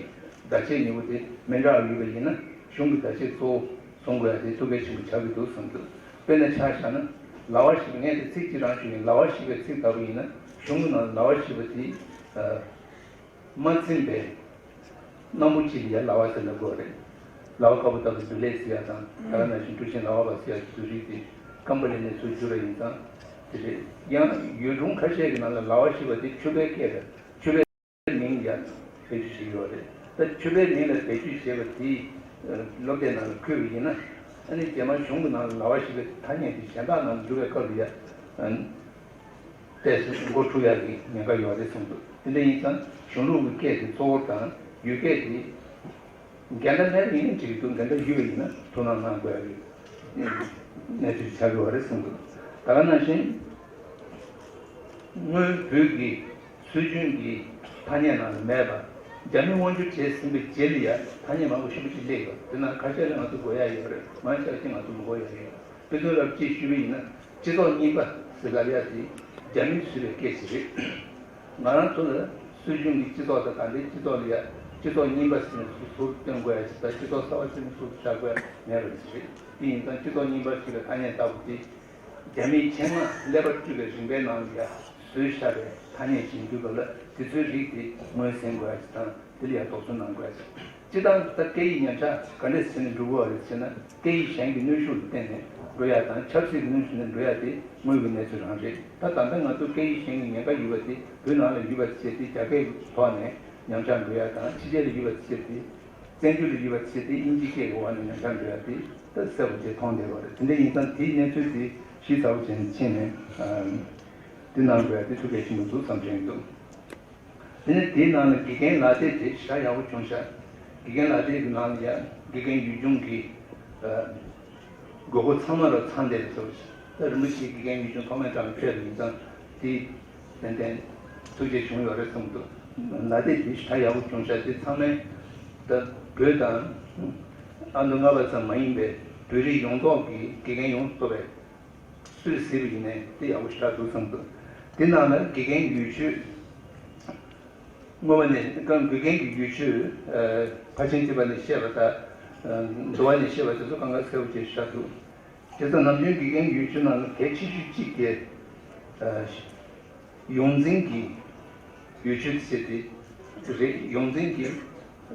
བརྡ་ཆད་ཉེ་བོ་དེ་མི་འདྲ་བ་ཡོད་པ་ཡིན་ན་གཞུང་གི་བརྡ་ཆད་གཙོ་བོ་བཟུང་དགོས་ཡ་དེ་ཐུགས་གལ་ཆེན་པོ་ཆགས་ཀྱི་འདུག་བསམ་འདུག་དཔེར་ན་ཆ་བཞག་ན་ལ་བ་ཞིག་ངས་དེ་ཚིག་གཅིག་རང་ཞུ་ཡིན། ལ་བ་ཞེས་པའི་ཚིག་ལྟ་བུ་ཡིན་ན་གཞུང་གི་ནང་ལ་ལ་བ་ཞེས་པ་དེ་ཨ། མ་འཛིན་པའི་སྣམ་བུ་གཅིག་ལ་ཡ་ལ་བ་ཟེར་ན་དགོས་རེད། ལ་བ་དཀར་པོ་ལྟ་བུ་འདུག་ལེ་ཟེར་ཡ་དང་ད་ག་ནང་བཞིན་འབྲུ་ཆེན་ལ་བ་བ་ཟེར་ཡ་གི་བཟོ་རིག་དེ་ཀམ་པ་ལི་ནས་ཚུར་བསྒྱུར་བ་ཡིན་ཙང་དེ་རེད། ཡང་ཡུལ་སྒྲུང་ཁ་ཤས་ཀྱི་ནང་ལ་ལ་བ་ཞེས་པ་དེ་ཕྱུ་པའི་སྐད་རེད། ཕྱུ་པའི་མིང་ལ་ཡ་བེད་སྤྱོད་བྱེད་ཀྱི་ཡོད་རེད། ད་ཕྱུ་པའི་མིང་ལ་བེད་སྤྱོད་བྱས་པ་དེ་སློབ་དེབ་ནང་ལ་འཁོད་པ་ཡིན་ན་ཨ་ནི་རྗེས་མ་གཞུང་གི་ནང་ལ་ལ་བ་ཞེས་པའི་ཐ་སྙད་དེ་གཞན་དག་ནང་ལ་འགྱུར་བའི་སྐབས་ལ་ཡ། ཏོག་ཙམ་མགོ་འཁྲུག་ཡག་གི་ཉེན་ཁ་ཡོད་རེད་གསུངས་འདུག་དེ་འདྲ་ཡིན་ཙང་གཞུང་ལུགས་ཀྱི་སྐད་དེ་གཙོ་བོ་དང་ཡུལ་སྐད་དེ་འགལ་ཟླ་མེད་པ་ཡིན་ན་འགྲིག་གི་འདུག་འགལ་ཟླ་ཡོད་པ་ཡིན་ན་ཐུགས་སྣང་གནང་དགོས་ཡག་གི་གནས་ཚུལ་ཆགས་ཡོད་རེད་གསུངས་འདུག་ད་ག་ནང་བཞིན་སྔོན་བོད་ཀྱི་སྲོལ་རྒྱུན་གྱི་ཐ་སྙད་ནང་ལ་མེད་པ་རྒྱ་མིས་དབང་སྒྱུར་བྱས་ཟིན་པའི་རྗེས་ལ་ཡ་ཐ་སྙད་མང་པོ་ཞེ་པོ་ཅིག་སླེབས་ཡོད། དེ་ནང་ཁ་ཤས་ལ་ང་ཚོ་དགོས་ཡག་ཡོད་རེད། མང་ཆེ་བ་ཅིག་ང་ཚོ་མི་དགོས་ཡག་ཡོད། དཔེ་མཚོན་རབ་ཅིག་ཞུས་པ་ཡིན་ན་སྤྱི་ཚོགས་རྙིང་པ་ཟེར་ག་ཡ་དེ་རྒྱ་མིས་བཟོས་པའི་སྐད་ཅིག་རེད། ང་རང་ཚོ་ལ་སྲོལ་རྒྱུན་གྱི་སྤྱི་ཚོགས་དང་ད་ལྟའི་སྤྱི་ཚོགས་ལ་ཡ་སྤྱི་ཚོགས་རྙིང་པ་ཟེར་ནས་ཟུར་ཟུར་སྟོན་དགོས་ཡ་ཅིག་དང་སྤྱི་ཚོགས་གསར་པ་ཟེར་ནས་ཟུར་བཞག་དགོས་ཡ་མེད་པ་ཅིག་རེད། དེ་ཡིན་ཙང་སྤྱི་ཚོགས་རྙིང་པ་ཞིག་ལ་ཐ་སྙད་ལྟ་བུ་དེ་རྒྱ་མིས་ཆེད་མངགས་ཀླད་པ་བཀྲུས་པའི་རིམ་པའི་ནང་ལ་ཡ་བཟོས་བཞག་པའི་ཐ་སྙད་ཅིག་ཡིན་དུས་སྐབས་ལ་དེ་ཚོའི་རིགས་དེ་ངོས་ཟིན་དགོས་ཡ་ཅིག་དང་། དེ་ལ་ཡང་དོགས་ཟོན་གནང་དགོས་ཟེར། སྤྱིར་བཏང་ད་སྐད་ཡིག་ཉམས་ཆག་ག་འདྲས་བྱས་ནས་འགྲོ་གི་ཡོད་རེད་ཟེར་ན། སྐད་ཡིག་གཞན་གྱི་གནོན་ཤུགས་ལ་བརྟེན་ནས་འགྲོ་ཡ་དང་ཆབ་སྲིད་ཀྱི་གནོན་ཤུགས་ལ་འགྲོ་ཡ་དེ་དངོས་ཀྱི་གནས་ཚུལ་རང་རེད། ད་ད་ལྟ་ང་ཚོ་སྐད་ཡིག་གཞན་གྱི་ཉེན་ཁ་ཡོད་པ་དེ་བོད་ནང་ལ་ཡོད་པ་བྱས་ཏེ་རྒྱ་སྐད་ཀྱི་ཐོག་ནས་ཉམས་ཆག་འགྲོ་ཡ་དང་ཕྱི་རྒྱལ་ལ་ཡོད་པ་བྱས་ཏེ་བཙན་བྱོལ་ལ་ཡོད་པ་བྱས་ཏེ་དབྱིན་ཇིའི་སྐད་ཀྱི་འོག་ནས་ཉམས་ཆག་འགྲོ་ཡ་དེ་ད་གསལ་པོ་བྱས་མཐོང་བསྡད་ཡོད་རེད། དེ་འདྲ་ཡིན་ཙང་དེའི་གནས་ཚུལ་དེ་ཞིབ་ཚགས་པོ་བྱས་ནས་ཕྱིན་ནས་དེ་གནང་དགོས་ཡ་དེ་ཐུགས་གལ་ཆེན་པོ་འདུག་བསམ་དྲན་གྱི་འདུག་དེ་ནས་དེའི་ནང་ལ་དགེ་རྒན་ལག་དེབ་དེ་ཞེ་དྲག་ཡག་པོ་བྱུང་ཤག་དགེ་རྒན་ལག་དེབ་ཀྱི་ནང་ལ་ཡ་དགེ་རྒན་ཡུལ་ལྗོངས་ཀྱི་ཨ་དགོས་མཁོ་ཚང་མ་ལ་ཚང་བསྡད་པའི་ཚོར་ ད་རིན་པོ་ཆེའི་དགེ་རྒན་ཡིག་ཆུང་ཐོག་མའི་གྲངས་ཕེབས་ཡིན་ཙང་དེ་ཏན་ཏན་ཐུགས་རྗེ་བྱུང་ཡོད་རེད་བསམ་འདུག་ལ་དེ་དེ་ཞེ་དྲག་ཡག་པོ་བྱུང་ཤག་དེ་ཚང་མས་ད་བོད་དང་ཨ་མདོ་རྔ་བ་ཙམ་མ་ཡིན་པའི་བོད་རིགས་ཡོངས་རྫོགས་ཀྱི་དགེ་རྒན་ཡོངས་སུ་གཏོགས་པའི་སུས་གཟིགས་པ་ཡིན་ནའི་དེ་ཡག་པོ་ཞེ་དྲག་འདུག་བསམ་འདུག་དེ་ནང་ལ་དགེ་རྒན་ཡུལ་ཆོས། སྔོན་མ་ནས་གང་དགེ་རྒན་གྱི་ཡུལ་ཆོས་ཕར་ཕྱིན་ཐེག་པ་ནས་བཤད་པ་དང་། འདུལ་བ་ནས་བཤད་པ་དེ་ཚོ་གང་ག་གསལ་པོ་ཅིག་ཤར་འདུག་དེ་ཚོ་ནམ་རྒྱུན་དགེ་རྒན་ཡུལ་ཆོས་ནང་གལ་ཆེ་ཤོས་གཅིག་དེ་ཡོངས་འཛིན་གྱི་ཡུལ་ཆོས་ཟེར་དེ་རེད། ཡོངས་འཛིན་གྱི་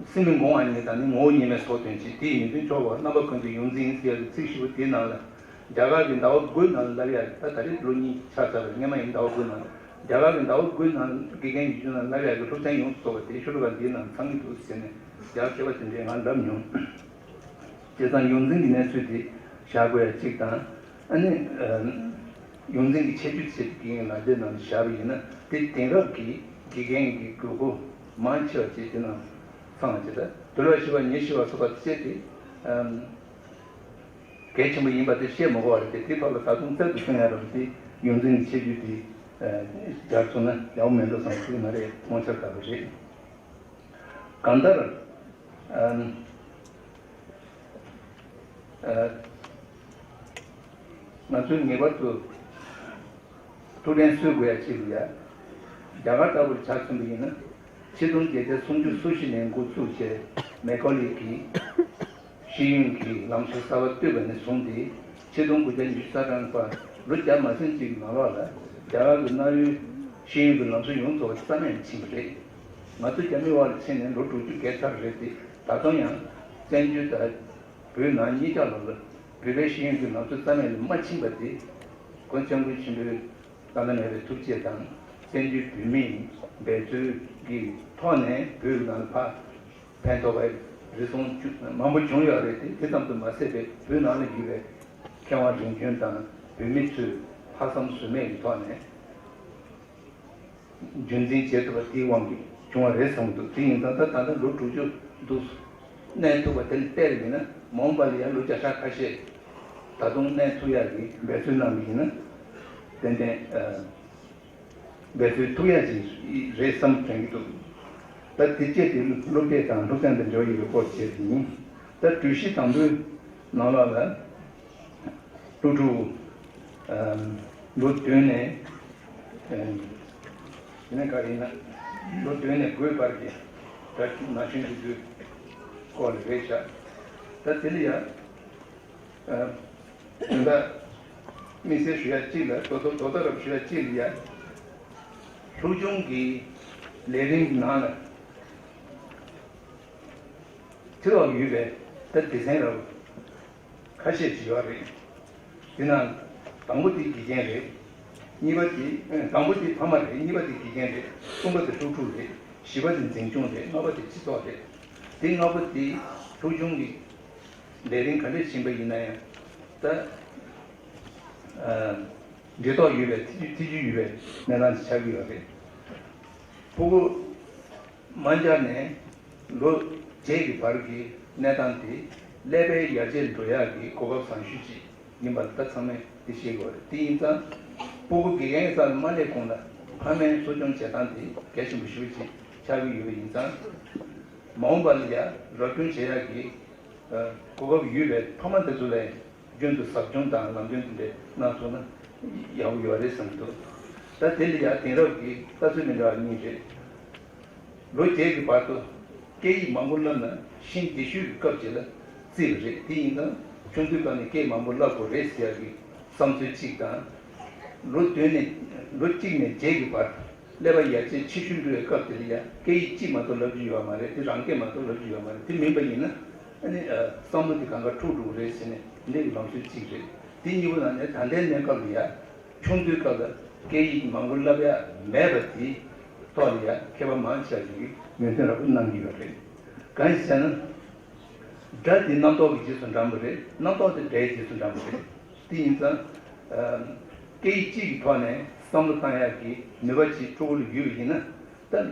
སེམས་ཀྱི་ངོ་བོ་ཉིད་དང་ནི་ངོ་བོ་ཉིད་མའི་ཚོགས་དོན་བྱེད། དེ་ཡི་མི་མཐུན་ཕྱོགས་པ་རྣམ་པ་ཀུན་གྱི་ཡོངས་འཛིན་ཟེར་བའི་ཚིག་བཞི་པོ་དེའི་ནང་ལ་རྒྱ་གར་གྱི་ཟླ་བ་དགུའི་ནང་ལ་ལབ་ཡ་ད་ད་རེས་ལོ་གཉིས་ཆགས་ཚར་བའི་སྔས་མ་ཡིན་ཟླ་བ་དགུའི་ནང་ལ། རྒྱ་གར་གྱི་ཟླ་བ་དགུའི་ནང་དགེ་རྒན་ཡིག་ཆུང་ནང་ལབ་ཡག་གི་སློབ་ཚན་ཡོངས་སུ་རྫོགས་པ་དེ་ཤོ་ལོ་ཀ་འདིའི་ནང་ཚང་གི་འདུག་ཟེར་ནས་རྒྱ་གར་མཁས་པ་དེ་འདྲས་ང་ལབ་མྱོང་། བྱས་ཙང་ཡོངས་འཛིན་གྱི་གནས་ཚུལ་དེ་བཞག་དགོས་ཡ་གཅིག་དང་། ཨ་ནི་ཡོངས་འཛིན་གྱི་ཁྱད་ཆོས་ཆེད་དུ་དགེ་རྒན་ལ་དེ་ནང་བཞག་པ་ཡིན་ན་དེ་དེང་རབས་ཀྱི་དགེ་རྒན་གྱི་དགོས་མཁོ་མང་ཆེ་བ་ཅིག་དེ་ནང་ཚང་བ་ཅིག་ད་དུས་རབས་བཞི་པ་ཉེར་བཞི་པ་སོགས་པ་བཅས་ཏེ། གལ་ཆེན་པོ་ཡིན་པ་དེ་བཤད་མི་དགོས་པ་རེད་དེ། དེའི་ཐོག་ལ་ད་དུང་རྩལ་དུ་སོན་ཡ་རོགས་དེ་ཡོངས་འཛིན་གྱི་ཆེད་རྒྱུ་དེ་སྦྱར་སོང་ན་ཡག་པོ་མེད་འགྲོ་བསམ་གྱི་ང་རེ་སྟོང་ཆ་དགའ་པོ་རེད། གང་ལྟར་ང་ཚོས་ངེས་པར་དུ་ཐུགས་ཕན་གསོས་དགོས་ཡ་ཅིག་ཡ། རྒྱ་གར་ལྟ་བུར་ཆ་མཚོན་པ་ཡིན་ན། ཆིག་སྟོང་བརྒྱད་བརྒྱ་སུམ་ཅུ་སོ་བཞི་ནས་འགོ་ཚུགས་བྱས་མེ་ཁོ་ལི་གིས་ཤེས་ཡོན་གྱི་ལམ་སྲོལ་གསར་པ་བཏོད་པ་ནས་བཟུང་སྟེ་ཆིག་སྟོང་དགུ་བརྒྱ་ཉི་ཤུ་རྩ་གྲངས་བར་ལོ་བརྒྱ་མ་ཟིན་ཅིག་གི་ནང་ལོགས་ལ་རྒྱ་གར་གྱི་གནའ་བོའི་ཤེས་ཡོན་གྱི་ལམ་སྲོལ་ཡོངས་རྫོགས་རྩ་མེད་ཕྱིན་པ་རེད། ང་ཚོ་རྒྱ་མིའི་དབར་ལ་ཕྱིན་ནས་ལོ་དྲུག་ཅུ་བརྒལ་ཚར་རེད་དེ་ད་དུང་ཡང་བཙན་བྱོལ་དང་བོད་ནང་གཉིས་ཀ་ལོགས་ལ་བོད་པའི་ཤེས་ཡོན་གྱི་ལམ་སྲོལ་རྩ་མེད་ལ་མ་ཕྱིན་པ་དེ་ཁོང་སྐྱབས་མགོན་ཆེན་པོའི་བླ་ན་མེད་པའི་ཐུགས་རྗེ་དང་བཙན་བྱོལ་བོད་མིའི་འབད་རྩོལ་གྱི་ཐོག་ནས་བོད་ནང་ལ་ཕར་ཕན་ཐོགས་པའི་རེ་ཟུང་མང་པོ་བྱུང་ཡོད་རེད་དེ། དེ་ཙམ་དུ་མ་ཟད་པའི་བོད་ནང་ལ་ཡོད་པའི་མཁས་དབང་རིམ་བྱོན་དང་བོད་མི་ཚོས་ལྷག་བསམ་ཟོལ་མེད་ཀྱི་ཐོག་ནས་རྒྱུན་འཛིན་བྱེད་ཐུབ་པ་དེའི་དབང་གིས་བྱུང་བ་རེད་བསམ་གྱི་འདུག་དེ་ཡིན་ཙང་ད་ད་ལྟ་ལོ་དྲུག་ཅུ་འདུག་གནས་ཐུབ་པ་དེ་ལ་བལྟས་པ་ཡིན་ན་མ་འོངས་པ་ལ་ཡང་ལོ་བརྒྱ་ཕྲག་ཁ་ཤས་ད་དུང་གནས་ཐུབ་ཡག་གི་འབད་རྩོལ་གནང་བ་ཡིན་ན་ཏན་ཏན་འབད་རྩོལ་ཐུབ་ཡག་ཅིག་རེད་བསམ་དྲན་གྱི་འདུག་ད་དེ་བཅས་ཏེ་སློབ་དེབ་དང་སློབ་ཚན་དུ་འབྱོར་ཡོད་པའི་སྐོར་བཅས་ཡིན། ད་གྲོས་གཞི་དང་པོའི་ནང་ལོགས་ལ། སློབ་ཕྲུག་ཨམ་ལོ་བདུན་ནས་ཨམ་ཡིན་ན་ག་རེ་ཡིན་ན་ལོ་བདུན་ནས་དགུའི་བར་གྱི་ད་ན་གཞོན་ཞིག་ཚོའི་སྐོར་ལ་རེད་བཞག་ད་དེ་ལ་ཡང་ཨམ་དོན་དག་དམིགས་བསལ་ཞུ་ཡ་གཅིག་ལ་དོ་དོ་དོ་ད་རབ་ཞུ་ཡ་གཅིག་ལ་ཡང་སློབ་སྦྱོང་གི་ལས་རིམ་གྱི་ནང་ལ་ཁྲིད་འོག་ཡོད་པའི་ད་སྡེ་ཚན་རབ་ཁ་ཤས་ཤིག་ཡོད་རེད། དེ་ནང་དང་པོ་དེ་དགེ་རྒན་རེད། གཉིས་པ་དེ་ཨ་དང་པོ་དེ་ཕ་མ་རེད། གཉིས་པ་དེ་དགེ་རྒན་རེད། གསུམ་པ་དེ་སློབ་ཕྲུག་རེད། བཞི་པ་དེ་འཛིན་སྐྱོང་རེད། ལྔ་པ་དེ་སྤྱི་ཚོགས་རེད། དེ་ལྔ་པོ་དེ་སློབ་སྦྱོང་གི་ལས་རིམ་ག་འདྲས་ཕྱིན་པ་ཡིན་ན་ཡང་ད་ཨ་འབྲེལ་ཐོགས་ཡོད་པའི་ཐེ་ཇུས་ཐེ་ཇུས་ཡོད་པའི་གནས་སྟངས་ཤིག་ཆགས་ཀྱི་ཡོད་རེད། ཕྲུ་གུ་དམའ་འབྱར་ནས་ལོ་བརྒྱད་ཀྱི་བར་གྱི་གནས་སྟངས་དེ་ཀླད་པའི་ཡར་རྒྱས་འགྲོ་ཡག་གི་གོ་སྐབས་བཟང་ཤོས་ཅིག་ཡིན་པ་ད་ཚང་མས་དེ་ཤེས་དགོས་རེད། དེ་ཡིན་ཙང་ཕྲུ་གུ་དགེ་རྒན་གྱི་རྩ་ལ་མ་སླེབས་གོང་ལ་ཕ་མས་གསོ་སྐྱོང་བྱེད་སྟངས་དེ་གལ་ཆེན་པོ་ཞེ་པོ་ཅིག་ཆགས་ཀྱི་ཡོད་པ་ཡིན་ཙང་། མ་འོངས་པ་ལ་ཡང་རོགས་སྐྱོར་བྱེད་ཡག་གི་གོ་སྐབས་ཡོད་པའི་ཕ་མ་དེ་ཚོ་ལ་རྒྱུན་དུ་ཟབ་སྦྱོང་དང་ལམ་སྟོན་དེ་འདྲ་གནང་སོང་ན་ཡག་པོ་ཡོད་རེད་བསམ་གྱི་འདུག་ད་དེ་ལ་ཡང་དེང་རབས་ཀྱི་ལྟ་ཚུལ་མི་འདྲ་བ་གཉིས་རེད། ལོ་བརྒྱད་ཀྱི་བར་དུ་སྐད་ཡིག་མང་པོ་བསླབས་ན་ཤིན་ཏུ་ཤོས་ཀྱི་སྐབས་ཅིག་ལ་བརྩིས་པ་རེད། དེ་ཡིན་ཙང་ཆུང་དུས་སྐབས་ནས་སྐད་མང་པོ་བསླབ་དགོས་རེད་ཟེར་ཡག་གི་བསམ་ཚུལ་གཅིག་དང་། ལོ་བདུན་ནས་ལོ་གཅིག་ནས་བརྒྱད་ཀྱི་བར་ཀླད་པ་ཡར་རྒྱས་ཆེ་ཤོས་འགྲོ་བའི་སྐབས་དེ་ལ་ཡང་སྐད་ཡིག་གཅིག་མ་གཏོགས་བསླབ་རྒྱུ་ཡོད་མ་རེད། དེ་རང་སྐད་མ་གཏོགས་བསླབ་རྒྱུ་ཡོད་མ་རེད། དེ་མིན་པ་ཡིན་ན་ཨ་ནི་བསམ་བློ་དེ་གང་ག་འཁྲུག་འགྲོ་གི་རེད་ཟེར་ནས་འདི་གི་ལམ་སྲོལ་གཅིག་རེད། དེ་གཉིས་པོ་ནང་ནས་ད་ལྟའི་གནས་སྐབས་ལ་ཡང་ཆུང་དུས་སྐབས་ལ་སྐད་ཡིག་མང་པོ་བསླབ་ཡ་མེད་པ་དེའི་ཐོག་ལ་ཡང་མཁས་པ་མང་ཆེ་བ་ཞིག་གིས་ངོས་འཛིན་རབ་ཏུ་གནང་གི་ཡོད་རེད། གང་ཡིན་ཟེར་ན། སྒྲ་དེ་རྣམ་རྟོག་གི་རྗེས་སུ་འབྲང་བ་རེད། རྣམ་རྟོག་དེ་སྒྲའི་རྗེས་སུ་འབྲང་བ་རེད། དེ་ཡིན་ཙང་། སྐད་ཡིག་གཅིག་གི་ཐོག་ནས་བསམ་བློ་བཏང་ཡག་གི་ནུས་པ་ཅིག་ཕྲུ་གུ་ལ་ཡོད་པ་ཡིན་ན། ད།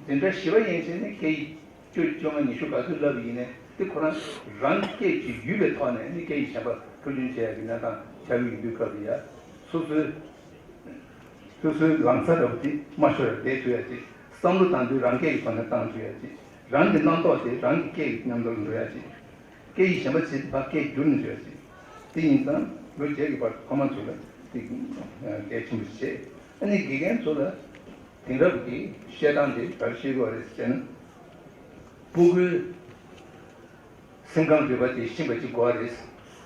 འཛིན་གྲྭ་བཞི་པ་ཡན་ཆད་ནས་སྐད་ཡིག་བཅུ་བཅོ་ལྔ་ཉི་ཤུ་ག་ཚོད་བསླབ་པ་ཡིན་ནའི་དེ་ཁོ་རང་རང་སྐད་ཅིག་ཡོད་པའི་ཐོག་ནས་ནི་སྐད་ཡིག་གཞན་པ་འཕྲོ་སྐྱོན་བྱེད་ཡག་གི་གནས་སྟངས་ ཆགས་ཀྱི་ཡོད་དུས་སྐབས་ལ་ཡ། སོ་སོའི་སོ་སོའི་ལང་ཚ་འདྲ་པོ་དེ་མ་ཤོར་བར་བསྡད་ཐུབ་ཡ་ཅིག་བསམ་བློ་བཏང་དུས་རང་སྐད་ཀྱི་ཐོག་ནས་བཏང་ཐུབ་ཡ་ཅིག་རང་གི་རྣམ་རྟོག་དེ་རང་གི་སྐད་ཀྱི་མཉམ་དུ་འགྲོ་ཡ་ཅིག་སྐད་ཡིག་གཞན་པ་ཞིག་ཕར་སྐད་བསྒྱུར་ནས་འགྲོ་ཡ་ཅིག་དེ་ཡིན་ཙང་ལོ་བརྒྱད་ཀྱི་བར་དུ་ཕ་མ་ཚོ་ལ་དེ་གལ་ཆེན་པོ་ཞིག་བྱས། ཨ་ནི་དགེ་རྒན་ཚོ་ལ་དེང་རབས་ཀྱི་བཤད་སྟངས་དེ་ག་རེ་བཤད་དགོས་རེད་ཟེར་ན། སྤུ་གུའི་སེམས་ཁམས་རིག་པ་དེ་ཤེས་པ་ཅིག་དགོས་པ་རེད།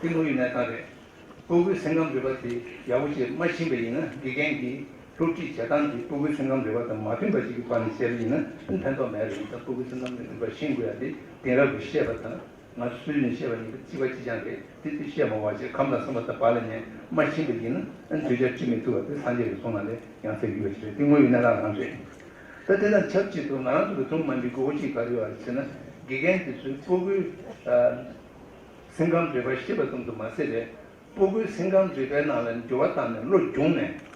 དེ་དངོས་ཡོད་གནས་སྟངས་རེད། སྤུ་གུའི་སེམས་ཁམས་རིག་པ་དེ་ཡག་པོ་ཅིག་མ་ཤེས་པ་ཡིན་ན། དགེ་རྒན་གྱིས་སློབ་ཁྲིད་བྱེད་སྟངས་དེ་སྤུ་གུའི་སེམས་ཁམས་རིག་པ་དང་མ་མཐུན་པ་ཅིག་གི་བར་ནས་བྱས་པ་ཡིན་ན་ཕན་ཐོགས་མེད་རེད། ད་སྤུ་གུའི་སེམས་ཁམས་རིག་པ་ཤེས་དགོས་ཡ་དེ་དེང་རབས་ཀྱི་བཤད་པ་དང་ང་ཚོ་སྲོལ་རྒྱུན་ནས་བཤད་པ་གཉིས་ཀ་གཅིག་པ་གཅིག་རྐྱང་རེད། དེ་དེ་བཤད་མ་དགོས་པ་ཅིག་ཁམས་དང་བསམ་པ་དང་བག་ལ་ཉལ་མ་ཤེས་པ་ཡིན་ན། ཨ་ནི་དོལ་རྒྱལ་ཁྲིད་མི་ཐུབ་པ་དེ་སངས་རྒྱས་ཀྱི་གསུང་ནང་ལས་ཡང་གསལ་གྱི་ཡོད་པ་ཞིག་རེད། དེ་དངོས་ཡོད་གནས་སྟངས་རང་རེད། ད་དེ་དང་ཆབས་ཅིག་ཏུ་ང་རང་ཚོ་ལ་ཐུགས་མ་འགྲིག་དགོས་མཁོ་ཅིག་ག་རེ་ཡོད་རེད་ཟེར་ན། དགེ་རྒན་དེ་ཚོས་སྤུ་གུའི་ཨ་སེམས་ཁམས་རིག་པ་ཤེས་པ་ཙམ་དུ་མ་ཟད་པའི་སྤུ་གུའི་སེམས་ཁམས་རིག་པའི་ནང་ལ་འགྱུར་བ་བཏང་ནས་བློ་སྦྱོང་ནས།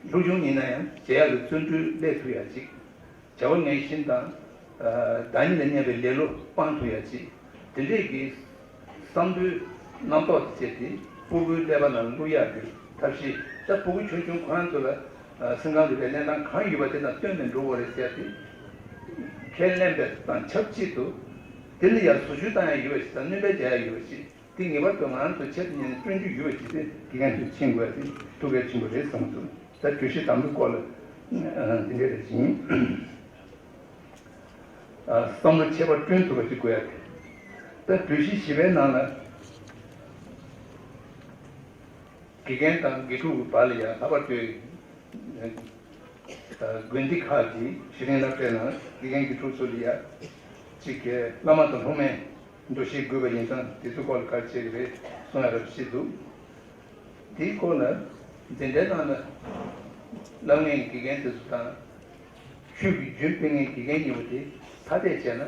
སློབ་སྦྱོང་ཡིན་ན་ཡང་བྱེད་ཡག་གི་བརྩོན་འགྲུས་སླེབས་ཐུབ་ཡག་ཅིག་བྱ་བ་ངན་ཞེན་དང་བདག་ཉིད་ལ་སྙད་པའི་ལེ་ལོ་སྤང་ཐུབ་ཡག་ཅིག་དེ་འདྲས་ཀྱི་བསམ་བློའི་རྣམ་རྟོག་དེ་བྱས་ཏེ་སྤུ་གུའི་ཀླད་པ་ནང་བླུག་ཡག་གི་ཐབས་ཤེས། ད་སྤུ་གུ་ཆུང་ཆུང་ཁོ་རང་ཚོ་ལ་སེམས་ཁམས་རིག་པའི་གནས་སྟངས་གང་ཡོད་པ་དེ་དང་བསྟུན་ནས་འགྲོ་དགོས་རེད་ཟེར་ཏེ། ཁས་ལེན་པ་དང་ཆབས་ཅིག་ཏུ་དེ་ལ་ཡང་བཟོ་བཅོས་བཏང་ཡག་ཡོད་པ་ཞིག་དང་སྣོན་པ་རྒྱག་ཡག་ཡོད་པ་ཞིག་དེ་ངེས་པར་དུ་ང་རང་ཚོ་ཆེད་དུ་གཉེར་ནས་བསྐྲུན་རྒྱུ་ཡོད་པ་ཞིག་དེ་དགེ་རྒན་ཚོས་མཁྱེན་དགོས་ཡ་དེ་ཐུགས་གལ་ཆེན་པོ་རེད་བསམ་སོང་། ད་གྱོད་གཞི་དང་པོའི་སྐོར་ལ་འདི་འདྲ་རེད་ཅིང་། བསམ་བློ་ཁྱད་པར་བསྐྲུན་ཐུབ་པ་ཞིག་དགོས་ཡ་དེ། ད་གྱོད་གཞི་བཞི་པའི་ནང་ལ་དགེ་རྒན་དང་དགེ་ཕྲུག་གི་བར་ལ་ཡང་ལྷག་པར་དུ་དགོན་སྡེ་ཁག་གི་ཤེས་ལྡན་སློབ་གྲྭའི་ནང་དགེ་རྒན་དགེ་ཕྲུག་ཚོ་ལ་ཡང་གཅིག་གི་བླ་མ་དང་སློབ་མའི་འདུ་ཤེས་དགོས་པ་ཡིན་ཙང་དེ་ཚོའི་སྐོར་ལ་ག་རེ་བྱེད་ཀྱི་རེད་གསུང་ཡ་རབ་བྱེད་འདུག་དེའི་སྐོར་ལ་འཛིན་གྲྭའི་ནང་ལ་བསླབ་མཁན་དགེ་རྒན་དེ་ཚོ་དང་ཆོས་ཀྱི་རྒྱུན་སྤེལ་མཁན་དགེ་རྒན་གཉིས་པོ་དེ་ཐ་དད་བྱས་ན་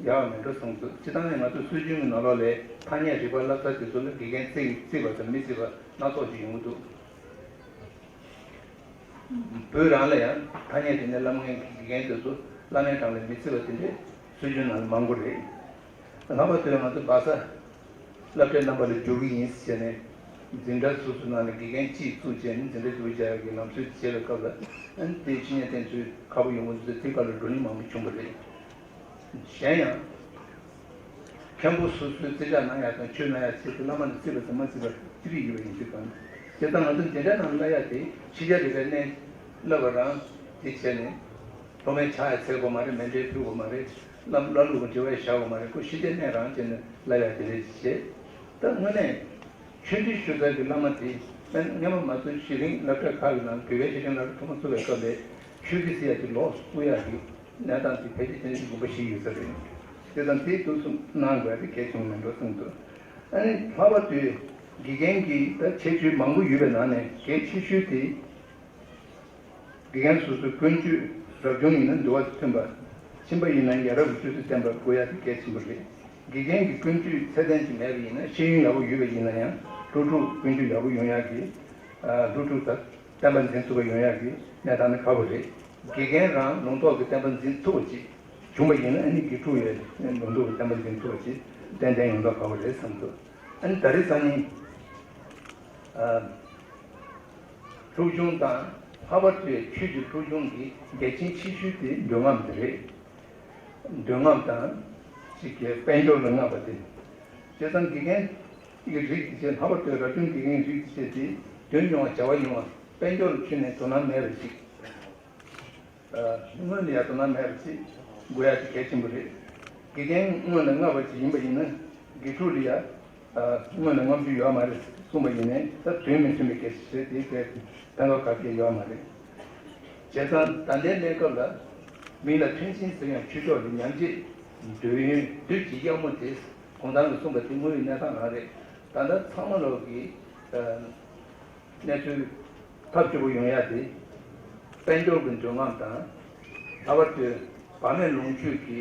ཡག་མེད་འགྲོ་བསམ་འདུག་སྤྱིར་བཏང་ནས་ང་ཚོ་སྲོལ་རྒྱུན་གྱི་ནང་ལོགས་ལ་ཐ་སྙད་རིག་པ་བསླབ་ས་དེ་ཚོ་ལ་དགེ་རྒན་བརྩི་བརྩི་བ་དང་མི་བརྩི་བ་སྣ་ཚོགས་ཤིག་ཡོང་གི་འདུག་བོད་རང་ལ་ཡང་ཐ་སྙད་དེ་ནས་བསླབ་མཁན་གྱི་དགེ་རྒན་དེ་ཚོ་བླ་མའི་གྲངས་ལས་མི་བརྩི་བ་དེ་འདྲའི་སྲོལ་རྒྱུན་ནང་ལ་མང་པོ་རེད། ལྷག་པར་དུ་ང་ཚོ་སྦག་ས་སློབ་གྲྭའི་རྣམ་པ་ལ་འཇུག་གི་ཡིན་ཟེར་ནས་འཛིན་གྲྭ་སོ་སོའི་ནང་ལ་དགེ་རྒན་གཅིག་བཙུགས་བྱས་ནས་འཛིན་གྲྭ་འཇུག་བྱ་ཡག་གི་ལམ་སྲོལ་བྱེད་པའི་སྐབས་ལ་ཨ་ནི་དེའི་ཕྱི་ཉིན་བསྟན་ཚུལ་ཁག་པོ་ཡོང་གི་འདུག་དེའི་སྐབས་ལ་བགྲོ་གླེང་མང་པོ་བྱུང་བ་རེད། གཞན་ཡང་། མཁན་པོ་སོ་སོའི་བརྩི་བཞག་གནང་ཡག་དང་ཆོས་གནང་ཡག་ཆེད་དུ་བླ་མ་ལ་བརྩི་བ་དང་མ་བརྩི་བ་ཅི་རིགས་ཡོད་པ་ཡིན་ཚུལ་དང་། དེ་ལྟར་ང་ཚོ་འཛིན་གྲྭའི་ནང་ལ་གནང་ཡག་དེ་ཤེས་བྱ་རིག་པའི་གནས་བསླབ་པ་རང་དེ་བྱས་ནས་སློབ་མའི་ཕྱག་ཡག་འཚལ་དགོས་མ་རེད། མཎྜལ་ཕུལ་དགོས་མ་རེད། བླ་བླ་ལུག་གི་དྲི་བའི་བཞག་དགོས་མ་རེད། ཁོ་ཤེས་བྱའི་གནས་རང་བྱས་ནས་བསླབ་ཡག་དེ་རེད་ཅེས། ད་དངོས་གནས། ཆོས་འབྲེལ་ཞུ་ས་གི་བླ་མ་དེ་སྔོན་མ་ང་ཚོ་ཤེས་ལྡན་སློབ་གྲྭ་ཁག་གི་ནང་བོད་པའི་ཤེས་ལྡན་སློབ་གྲྭ་ཐོག་མ་བཙུགས་པའི་སྐབས་ལས་ཆོས་སྡེ་ཟེར་ཡག་དེ་ལོགས་སུ་བཙུགས་ཡག་གི་གནས་སྟངས་དེ་ཕལ་ཆེར་དེ་འདྲ་ཞིག་དགོངས་པ་བཞེས་ཡོད་ས་རེད། དེ་དང་དེ་དུས་སུ་གནང་དགོས་ཡག་དེ་གལ་ཆེན་པོ་མིན་འགྲོ་བསམ་འདུག་ཨ་ནི་ལྷག་པར་དུ་དགེ་རྒན་གྱི་ད་ཁྱད་ཆོས་མང་པོ་ཡོད་པའི་ནང་ནས་གལ་ཆེ་ཤོས་དེ། དགེ་རྒན་སོ་སོའི་ཀུན་སྤྱོད་རབ་བྱུང་ཡིན་ན་འདུལ་བ་དང་མཐུན་པ། ཁྱིམ་པ་ཡིན་ན་ཡ་རབས་ཀྱི་སྤྱོད་ཚུལ་བསྟེན་པ་དགོས་ཡག་དེ་གལ་ཆེན་པོ་རེད། དགེ་རྒན་གྱི་ཀུན་སྤྱོད་ཚད་ལྡན་ཅིག་མེད་པ་ཡིན་ན་ཤེས་ཡོན་ཡག་པོ་ཡོད་པ་ཡིན་ན་ཡང་སློབ་ཕྲུག་ཀུན་སྤྱོད་ཡག་པོ་ཡོང་ཡག་གི་སློབ་ཕྲུག་དང་བསྟན་པ་འཛིན་ཐུབ་པ་ཡོང་ཡག་གི་གནས་སྟངས་ནི་ཁག་པོ་རེད། དགེ་རྒན་རང་ལུང་རྟོགས་ཀྱི་བསྟན་པ་འཛིན་ཐུབ་པ་ཅིག་བྱུང་པ་ཡིན་ན་ཨ་ནི་དགེ་ཕྲུག་ཡང་ལུང་རྟོགས་ཀྱི་བསྟན་པ་འཛིན་ཐུབ་པ་ཅིག་ཏན་ཏན་ཡོང་མདོག་ཁ་པོ་རེད་བསམ་འདུག་ཨ་ནི་ད་རེས་སང་ཉིན། ཨ། སློབ་སྦྱོང་དང་ལྷག་པར་དུ་ཆོས་ཀྱི་སློབ་སྦྱོང་གི་གལ་ཆེན་ཆེ་ཤོས་དེ་འདོད་རྔམ་དེ་རེད། འདོད་རྔམ་དང་། གཅིག་གི་དཔལ་འབྱོར་ལ་བསྔགས་པ་དེ། བྱས་ཙང་དགེ་རྒན་གྱི་རིགས་དེ་བྱས་ལྷག་པར་དུ་རབ་བྱུང་དགེ་རྒན་རིགས་དེ་བྱས་ཏེ་དོན་ཡོང་བ་བྱ་བ་ཡོང་བ་དཔལ་འབྱོར་ལ་མཆོད་ནས་དོ་སྣང་མེད་པ་ཞིག་ཨ། སྔོན་ལ་ཡ་དོ་སྣང་མེད་པ་ཅིག་དགོས་ཡ་དེ་གལ་ཆེན་པོ་རེད། དགེ་རྒན་སྔོན་ལ་བསྔགས་པ་ཅིག་ཡིན་པ་ཡིན་ན་དགེ་ཕྲུག་ལ་ཡ། ཨ། སྔོན་ལ་བསྔགས་བརྗོད་ཡོད་མ་རེད་གསུངས་པ་ཡིན་ནའི་ད་དོན་མི་མཐུན་པའི་སྐད་ཆ་རེད། དེའི་ཐད་ཕན་ཐོགས་ག་གེ་ཡོད་མ་རེད། བྱས་ཙང་ད་ལྟའི་གནས་སྐབས་ལ་མི་ལ་མཐུན་སེམས་ཟེར་ཡང་ཆོས་ཕྱོགས་ལ་ཉམས་བྱེད་འདོད་ཡོན་བདུད་ཀྱི་གཡབ་མོ་དེ་གུང་ཐང་གིས་གསུངས་པ་དེ་དངོས་ཡོད་གནས་སྟངས་རང་རེད། ད་ལྟ་ཚང་མ་ལོག་གི། ཨ། གནས་ཚུལ་ཐབས་སྐྱོ་པོ་ཡོང་ཡ་དེ། དཔལ་འབྱོར་གྱི་འདོད་རྔམ་དང་། ལྷག་པར་དུ་བག་མེད་ལོངས་སྤྱོད་ཀྱི་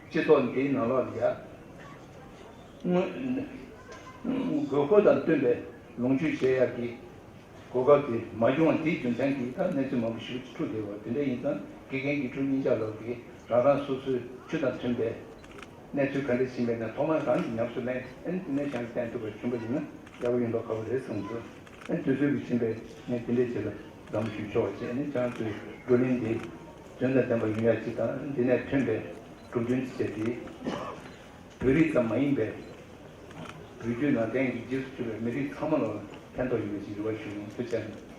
སྤྱི་ཚོགས་འདིའི་ནང་ལོགས་ལ་ཡ། དངོས། དགོས་མཁོ་དང་བསྟུན་པའི་ལོངས་སྤྱོད་བྱེད་ཡ་གི་གོ་སྐབས་དེ་མ་བྱུང་བ་དེའི་རྒྱུ་མཚན་གྱིས་ད་གནས་ཚུལ་མང་པོ་ཞིག་འཁྲུག་བསྡད་པ་དེ་འདྲ་ཡིན་ཙང་དགེ་རྒན་དགེ་ཕྲུག་གཉིས་ཆ་ལོག་གིས་རང་རང་སོ་སོའི་ཆོས་དང་མཐུན་པའི་གནས་ཚུལ་ག་འདྲ་ཕྱིན་པ་ཡིན་ན་ཐོག་མར་རང་གིས་ཉམས་སུ་ལེན། ཨ་ནི་དེ་ནས་གཞན་ལ་བསྟན་ཐུབ་པ་བྱུང་པ་ཡིན་ན། ཡག་པོ་ཡིན་པ་ག་བ་རེད་བསམ་སོང་། ཨ་ནི་དུས་ཚོད་ཀྱི་ཕྱིན་པས་ངས་དེ་འདྲའི་ཆེད་ལ་འཛོམས་ཞུ་ཆོག་པ་བྱས། ཨ་ནི་ཁྱེད་རང་ཚོའི་བགྲོ་གླེང་འདི་དོན་དང་ལྡན་པ་ཡོང་ཡག་ཅིག་དང་། འདི་ནས་ཐོན་པའི་གྲུབ་དོན་ཅིག་བྱས་ཏེ། བོད་རིགས་ཙམ་མ་ཡིན་པའི་བོད་བརྒྱུད་ནང་བསྟན་གྱི་རྗེས་སུ་ཆུད་པའི་མི་རིགས་ཚང་མ་ལ་ཕན་ཐོགས་ཡོང་བའི་ཅིག་རེ་བ་ཞུ་ཡིན། ཐུགས་རྗེ་ཆེ།